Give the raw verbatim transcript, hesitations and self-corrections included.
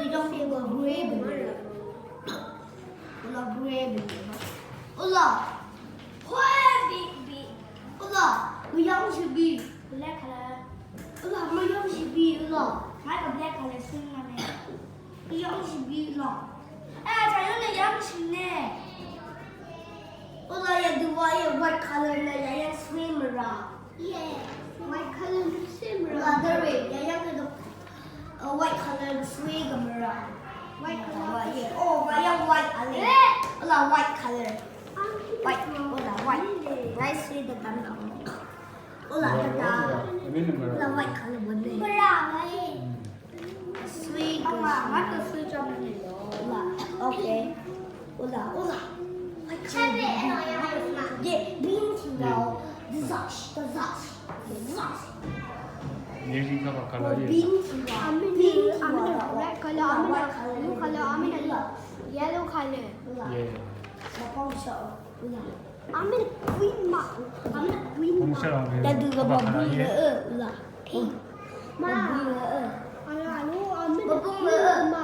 Yv́ng pè gø gray bø̀n. Ula gray bø̀n. Ula. Ula. Mvyv́ng shì bì. Black color. Ula mvyv́ng shì bì ula. Mv́ng gø black color svng mvme. Mvyv́ng shì bì ula. Ē, chà yv́ng nø yv́ng shì nø. Ula yadø wa yv́ng white color nø yv́ng svng mvrà. White color svng mvrà. Ula dvre yv́ng nø. White color svng mvrà. White color. Oh, wa yv́ng white ale. Ula white color. White. Ula white. White svng dvdvm dvm. Ula dvdvm. Ula white color bø̀n nø. Mvrà wa. Sweet. Ula. Okay. Ula, ula. Ye, bean tìngà. Dvzàsh, dvzàsh, dvzàsh. Ye, ye, kà, kà, ye. Bean tìngà. Bean tìngà. Red color, amina blue color, amina yellow color. Ula. Ye. Ula. Amina green ma. Amina green ma. Yadø gø ba bø̀n nø, ula. Pink. Ma. Ba bø̀n nø. Alo, alo, amina green ma.